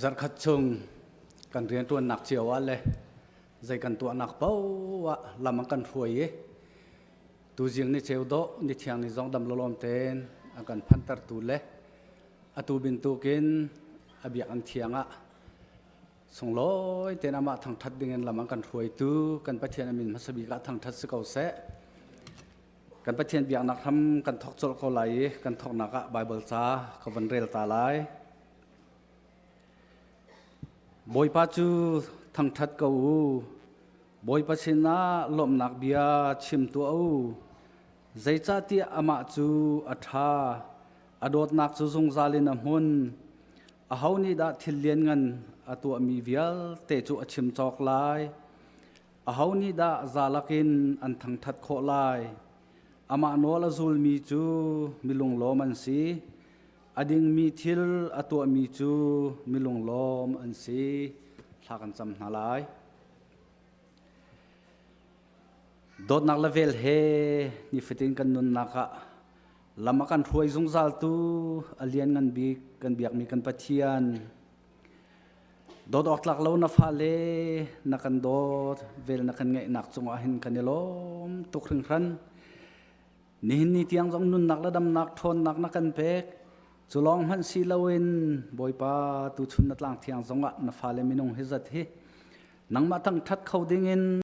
Zarkhat chung kan rianṭuannak cio ah le zei kan tuahnak paoh ah lam an kan hruai i tuzing ni ceu dawh ni thiang ni zong dam lawlawm tein an kan phantertu le atu bintukin a biakinn thiang ah sunglawi tein amah thangṭhat dingin lam an kan hruaitu kan Pathian a min hmasa bik ah thangṭhat si ko seh. Kan Pathian biaknak hram kan thawk colh ko lai i kan thawknak ah Baibal ca ka van rel ta lai. Bawipa cu thangṭhat ko u. Bawipa sinah lawmhnak bia chim tuah u. Zeicahtiah amah cu a ṭha, a dawtnak cu zungzal in a hmun. Aho nih dah thil lianngan a tuahmi vialte cu a chim cawk lai? Aho nih dah zalak in an thangṭhat khawh lai? Amah nawl a zulmi cu milunglawm an si. A dingmi thil a tuahmi cu milunglawm an si. Thla kan cam hna lai. Dawtnak le vel he nifatin kan nunnak ah lam a kan hruai zungzaltu a lianngan bik kan biakmi kan Pathian dawt awk tlak lo na fale na kan dawt vel na kan ngeihnak cungah hin kan i lawm tuk hringhran. Nihin ni tiang zong nunnak le damnak ṭhawnnak na kan pek. Cu lawng hmanh si loin Bawipa tuchun na tlang thiang zongah na fale minung hi zat hi nangmah thangṭhat kho dingin.